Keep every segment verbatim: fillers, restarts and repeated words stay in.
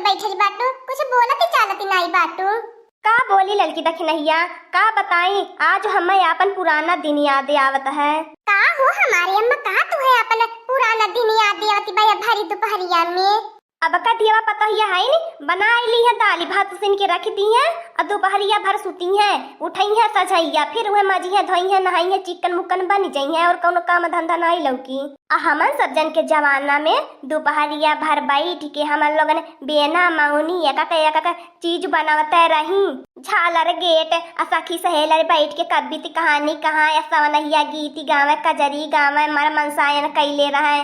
बैठल बाटू, कुछ बोलत चालत नाई बाटू। का बोली ललकी दखिनहिया, का बताई, आज हमें आपन पुराना दिन याद आवत है। का हो हमारे अम्मा, का तू है आपन पुराना दिन याद आवत बा भरी दुपहरिया में? अब का दियवा पतोहिया है नी, बनाई ली है दाली भात उसिन के रख दी है, और दुपहरिया भर सुती है, उठई है सझैया, फिर वह मजी है, धोई है, नहाई है, चिकन मुकन बन जाई है, और कौनो काम धंधा नाई लौकी। आ हमन सब जन के जमाना में दुपहरिया भर बैठ के हमन लोगन बेना मौनी एकक एकक चीज बनवते रही। झालर गेट आ सखी सहेलर बैठ के कवित कहानी कहाँ या सवनहिया गीत गावे, कजरी गावे, मर मनसायन कैले रहे।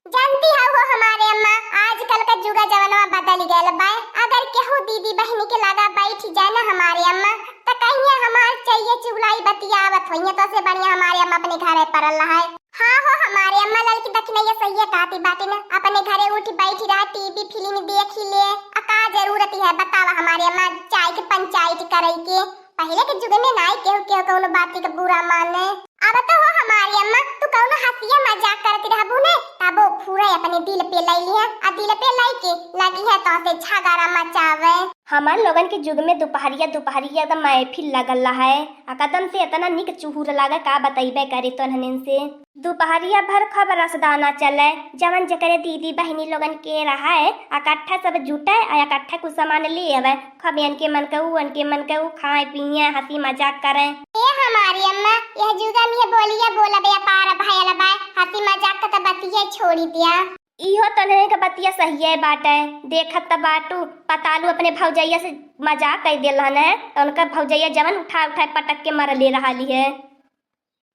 जानती हौ हो हमारे अम्मा, आजकल का जुगा जमाना बदल गयल बा। अगर केहू दीदी बहिनी के लगा बैठ जाए ना हमारे अम्मा, त कहिए हमार चहिए चुगलाई बतियावत होइए, तो से बढ़िया हमारे अम्मा अपने घरे पड़ल रहे। हाँ हो हमारे अम्मा, ललकी दखिनैया सहिए कहती बाटी ना, अपने घरे उठ बैठी रहा, टीवी फिल्म देखी ले। आ का जरूरत है बतावा हमारे अम्मा चाय के पंचायत करे के? पहिले के जुग में नाई केहू केहू कौनो बाती के बुरा माने। अब तो हो हमारी अम्मा, तू कौनो हंसिया मजाक करत रहबू ने, तब वो पूरा अपने दिल पे लई लिहे, आ दिल पे लई के लगी है तो से झगड़ा मचावे। हमार लोगन के जुग में दुपहरिया दुपहरिया एकदम महफिल लगल है, आ कदम से इतना निक चुहुर लागे का बतैबे करे तो हनिन से। दुपहरिया भर खूब रसदाना चले, जवन जेकरे दीदी बहिनी लोगन के रहे, इकट्ठा सब जुटे आ इकट्ठा कुछ सामान ले आवे। खूब एनके मन के ऊ, एनके मन के ऊ, खाए पिए, हंसी मजाक करे। ए हमारी अम्मा, यह जुगा में बोलिया बोला व्यापार भयल बा, हंसी मजाक का त बतिया छोड़ी दिया। इहो तन्हरे के बतिया सहिए बाटे, देखत त बाटू, पतालू अपने भौजैया से मजाक कइ देलन है, त उनका भौजैया जवन उठा उठा पटक के मरले रहली है।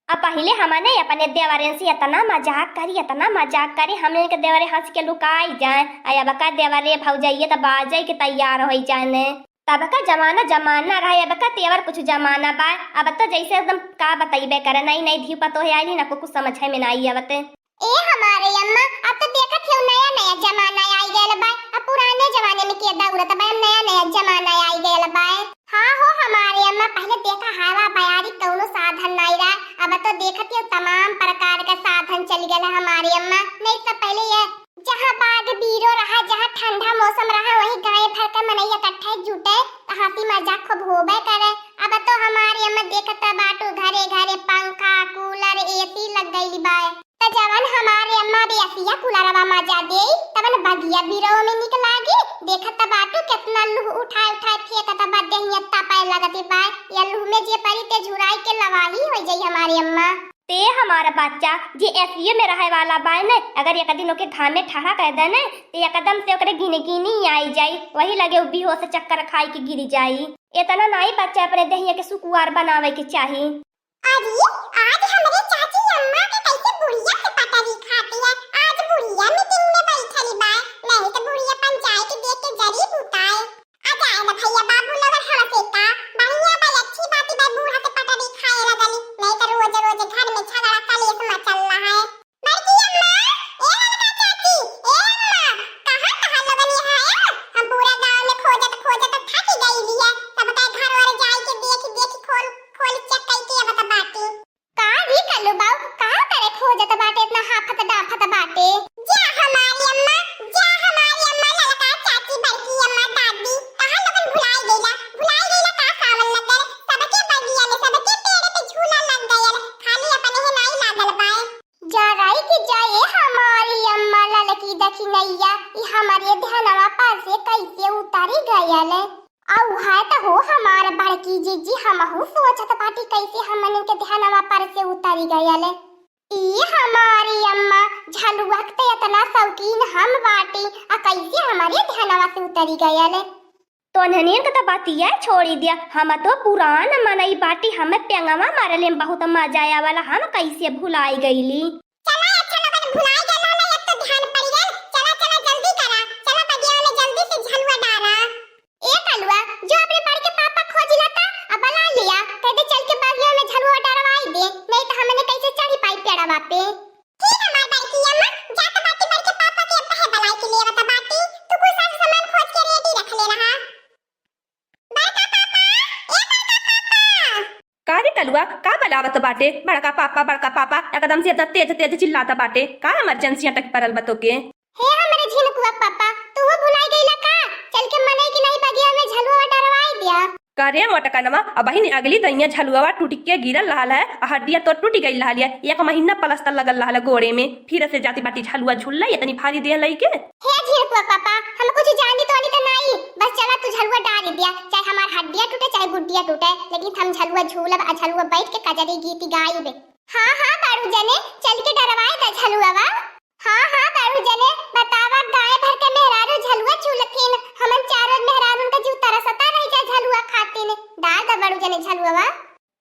अब पहिले हमने अपने देवरन से इतना मजाक करी, इतना मजाक करी, हमने के देवरे हंस के लुकाई जाए। आ अब का देवरे भौजैये त बाजे के तैयार होई जाए ने। तब का जमाना जमाना रहे, अब का तेवर कुछ जमाना बा। अब तो जैसे एकदम का बतैबे करे, नई नई धियु पतोहे आइली ना, को कुछ समझे में ना आई आवत। ए हमारे अम्मा, अब तो देखत हो नया नया जमाना आई गयल बा। अब पुराने जमाने में के दौड़त बा, अब नया नया जमाना आई गयल बा। हाँ हो हमारे अम्मा, पहिले देखा हवा बयारी कौनो साधन नाई रहा, अब तो देखत हो तमाम प्रकार का साधन चल गया हमारे अम्मा। नहीं तो पहिले ये जहाँ बाग बीरो रहा, जहाँ ठंडा मौसम रहा, वही गाँव भर का मनई इकट्ठे जुटे, तो हंसी मजाक खूब होबे करे। अब तो हमारे अम्मा देखत बाटू घरे घरे पंखा, कूलर, एसी लग गइल बा। त जवन हमारे अम्मा बेसिया कुलरवा मजा देई, तवन बगिया बिरवा में निक लागी। देखत त बाटू केतना लूह उठाए उठाए फेंकत बा, देहिया तपे लगत बा। या लूह में जे परी ते झुराई के लवाही हो जाई हमारे अम्मा। ते हमारा बच्चा जे एसिये में रहे वाला बा न, अगर एक दिन ओके घाम में ठहरा कर दे न, ते एकदम से ओकरे गिनगिनी आई जाई, वही लगे उ बेहोश चक्कर खाई के गिर जाई। इतना नाई बच्चा अपने देहिया के सुकुवार बनावे के चाही। अरे, आज हमरे चाची अम्मा के कैसे बुढ़िया से पटरी खाती है। आज बुढ़िया मीटिंग में बैठली बा, नहीं तो बुढ़िया पंचायत देख के जरी बुताए। आ जाए ना भैया बाबू लोगन हमसे का, बढ़िया बा, अच्छी बात बा, बूढ़ा से पटरी खाए लगली, नहीं तो रोज रोज घर में झगड़ा कलेश मचल रहा है। बड़की अम्मा, ए ललका चाची, ए अम्मा, कहाँ, कहाँ लोगन यहाँ आया? हम पूरा गाँव में खोजत, खोजत थक गइली है। सबका घर वर जाई के देख, देख, खोल, खोल check कइके आवत बाटी। का रे कल्लू बाऊ, कहाँ करे खोजत बाटे, इतना हाफत डाफत बाटे? जा हमारी अम्मा, जा हमारी अम्मा, ललका चाची, बड़की अम्मा, दादी, कहाँ लोगन भुलाई गइला, भुलाई गइला का सावन लगल? सबके बगिया में, सबके पेड़ पे झूला लग गयल, खाली अपने ही नाई लागल बाए। जा राई के जाए हमारी अम्मा ललकी दखिनैया, ई हमारे ध्यानवा पर से कैसे उतारी गयल। अउ है त हो हमार बड़की जीजी, हमहू सोचत बाटी कैसे हमन के ध्यानवा पर से उतारी गयल। ई हमारी अम्मा झलुआ के त इतना शौकीन हम बाटी, आ कैसे हमारे ध्यानवा से उतारी गयल। तोन्हनियन के त बतिया छोड़ी दिया, हम तो पुरान मनई बाटी, हमें पेंगवा मारले में बहुत मजा आवाला, हम कैसे भुलाई गईली। चला अच्छा लोगन भुलाई गलो ना, एक तो ध्यान पड़ गल। चला चला जल्दी करा, चला बगिया में जल्दी से झलुआ डारा। ए कलुआ, जो अपने बड़के पापा खोज लाता, अब बला लिया, कह दे चल के बगिया में झलुआ डरवाई दे, नहीं तो हमने कैसे चढ़ी पाई पेड़वा पे। ठीक है, हमार बड़की अम्मा, जात बाटी बड़के पापा के अब है बलाई के लिए बता बाटी, तू कुछ साज सामान खोज के ready रख ले रहा। बड़का पापा, ए बड़का पापा। का रे कलुआ, का बलावत बाटे? बड़का पापा, बड़का पापा, एकदम से इतना तेज तेज चिल्लाता बाटे, का emergency अटक परल बा तोके? हे हमरे झिनकुआ पापा, तू हो भुलाई अरे मोटकनवा, अबहिन अगली दइया झलुआ टूटि के गिरल रहल है, आ हड्डिया तोर टूटि गइल रहल है। एक महीना पलस्तर लगल रहल है गोड़े में, फिर से जाति बाटी झलुआ झूल ले, इतनी भारी देह लइके। हे झिनकुआ पापा, हम कुछ जानी तो नहीं तो नहीं, बस चला तू झलुआ डारि दिया, चाहे हमार हड्डिया टूटे चाहे गुड्डिया टूटे, लेकिन हम झलुआ झूलब आ झलुआ बैठ के कजरी गीत गाइब। हाँ हाँ बड़ू जने, चलि के डरवाइ द झलुआवा। हाँ हाँ बड़ू जने, बतावा, गाँय भर के मेहरारू झलुआ झूलथिन, हमन चारों मेहरारून का जीव तरसता रहि जाए झलुआ खातिन। डारि द बड़ू जने झलुआवा।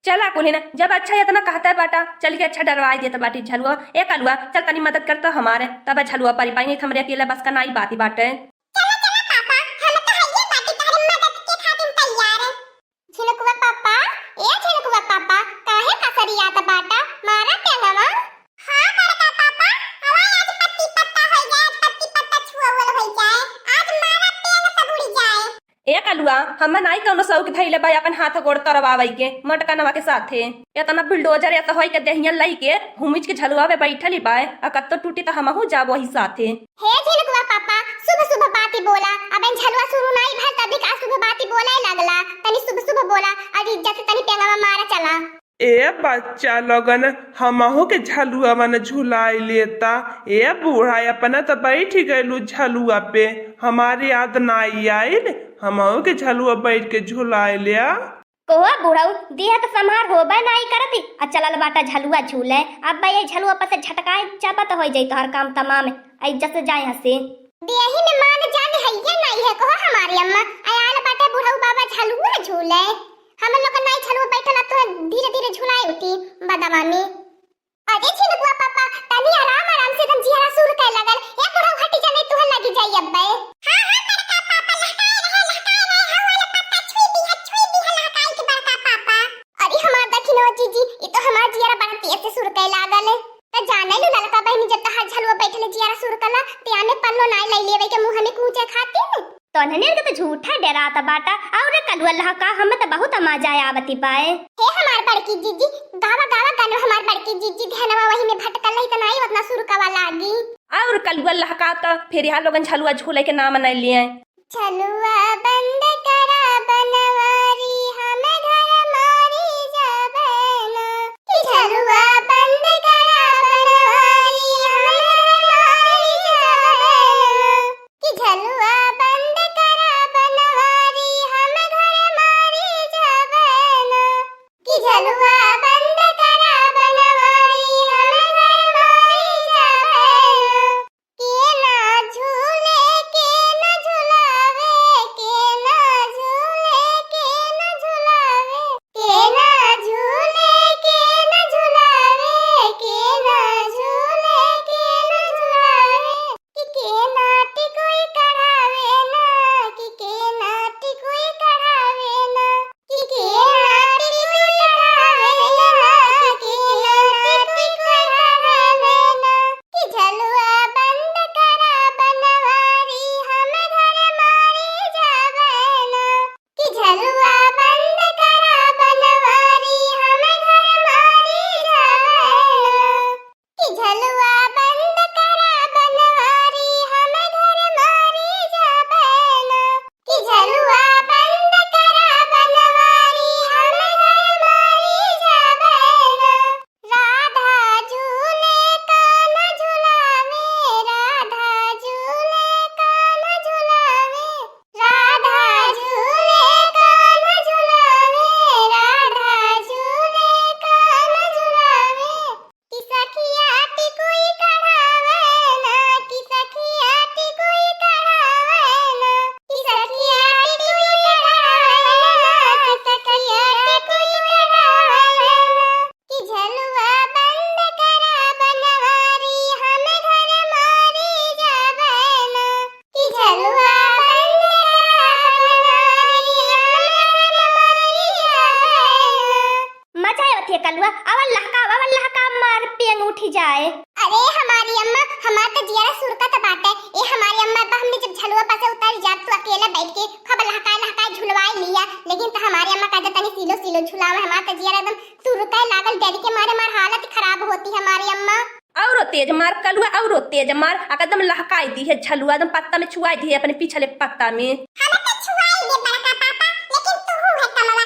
चला कुलिन, जब अच्छा इतना कहता है बाटा, चलि के अच्छा डरवाइ देत बाटी झलुआ। ए कलुआ, चल तनी मदद कर तो हमारे, तब झलुआ पारि पाई, नहीं तो हमरे अकेला बस का नाई बाती बाटे। चला चला पापा, हम तो हइये बाटी तोहरे मदद के खातिन तैयार। झिनकुआ पापा, ए झिनकुआ पापा, काहे कसरियात बाटा? मारा पेंगवा। हाँ बड़का पापा, हवा आज पत्ती पत्ता होइ जाए, आज पत्ती पत्ता छुअल होइ जाए, आज मारा पेंग सब उड़ि जाए। ए कलुआ, हमें नाई कौनो शौक धइले बा अपन हाथ गोड़ तरवावइ के, मोटकनवा के साथे। एतना बुलडोजर एत होइ के देहिया लइके हुमिच के झलुआ पे बैठली बाय, आ कत्तो टूटी त हमहू जाब वही साथे। हे झिनकुआ पापा, शुभ शुभ बाती बोला। अबे झलुआ शुरू नाई भल तभी का शुभ बाती बोले लगला। तनी शुभ शुभ बोला और इज्जत से तनी पेंगवा मारा चला। ए बच्चा लोगन, हमहू के झलुआ मन झुलाई लेता। ए बूढ़ा, अपना त बैठ गइलू झलुआ पे, हमारे याद नाई आइल, हमहू के झलुआ बैठ के झुलाई लिया। कोहो बुढ़ऊ, देह त सम्हार होबे नाई करती, आ चलल बाटा झलुआ झूले। अब ये झलुआ पर से झटकाए चापत होइ जाई तोहर काम तमाम, आ इज्जत से जाए हंसे। देही में मान जान हइये नाई है, कोहो हमारी अम्मा, आयल बाटे बुढ़ऊ बाबा झलुआ झूले। हम लोग नाई झलुआ बैठल, अब तो धीरे धीरे झुलाए उठी बदमामी। अरे झिनकुआ पापा, तनी आराम आराम से एकदम जियरा सुरकइ लगल। ए बुढ़ऊ हटी जा, नहीं तुहे लगी जाई अब्बे। हाँ, हाँ, बड़का पापा, लहकाए रहे, लहकाए रहे, हवा वाला पत्ता छुई दिहा, छुई दिहा, लहकाए के बड़का पापा। अरे हमार दखिनो जीजी, ई तो हमार जियरा बड़ा तेज से सुरकइ लागल। त जाने लू ललका बहिनी, जब तहार झलुआ बैठले जियरा सुरकला, ते आने पल्लो नाई लइ लेवे के मुँह में कूचे खातिर। तोहने के तो झूठा डेरात बाटा। और रे कलुआ लहका, हमें तो बहुत मजा आवती बाए। हे हमार बड़की जीजी, गावा गावा गाना हमार बड़की जीजी, ध्यानवा वही में भटकल रही त नाई उतना सुरकवा लागी। और कलुआ लहका तो फिर यहाँ लोगन झलुआ झूले के नाम नहीं लिए। झलुआ बंद करा बनवारी, हम घर मारी जाबे ना। कि झलुआ बंद करा बनवारी, हम घर मारी जाबे ना। कि झलुआ बंद करा बनवारी, हम घर मारी जाबे ना। कि झलुआ बंद करा बनवारी, हम घर मारी जाबे ना। के ना झूले, के ना झुलावे, के ना झूले, के ना झुलावे, के ना झूले, के ना झुलावे, के ना झूले, के ना झुलावे। कि के ना टिकुई कढ़ावे ना, कि के ना टिकुई कढ़ावे ना, कि के ना टिकुई कढ़ावे ना, कि के ना टिकुई कढ़ावे ना। कि झलुआ बंद करा बनवारी, हम घर मारी जाबे ना। कि झलुआ बंद करा बनवारी, हम घर मारी जाबे ना। कि झलुआ बंद करा बनवारी, हम घर मारी जाबे ना। कि झलुआ बंद करा बनवारी, हम घर मारी जाबे ना। राधा झूले कान्हा झुलावे, राधा झूले कान्हा झुलावे, राधा झूले कान्हा झुलावे, राधा झूले कान्हा झुलावे। कि सखिया टिकुई कढ़ावे ना, कि सखिया टिकुई कढ़ावे ना, कि सखिया टिकुई कढ़ावे ना, कि सखिया टिकुई कढ़ावे ना। कि झलुआ बंद करा बनवारी, हम घर मारी जाबे ना। कि झलुआ बंद करा बनवारी, हम घर मारी जाबे ना। मजा आवत है कलुआ, अवल लहका, अवल लहका, मार पेंग उठी जाए। अरे हमारी अम्मा, हमार त जियरा सुरकत बाटे। ए हमारी अम्मा, अब हमने जब झलुआ पर से उतर जाब, तू अकेला बैठ के खूब लहकाए लहकाए झुलवाए लिया, लेकिन त हमारी अम्मा कह दे तनी सीलो सीलो झुलावे, हमार त जियरा एकदम सुरकाए लागल, डर के मारे हमार हालत खराब होती हमारी अम्मा। औरो तेज मार कलुआ, औरो तेज मार, एकदम लहकाई दी है झलुआ, एकदम पत्ता में छुआई दी है अपने पिछले पत्ता में। हम त छुआई दे बड़का पापा, लेकिन तू है कमला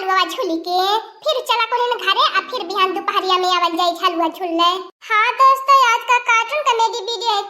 झुलवा झूली के फिर चला कोने घरे, आ फिर बिहान दोपहरिया में आवल जाई झलुआ झूलने। हाँ दोस्तों, आज का कार्टून कॉमेडी वीडियो है।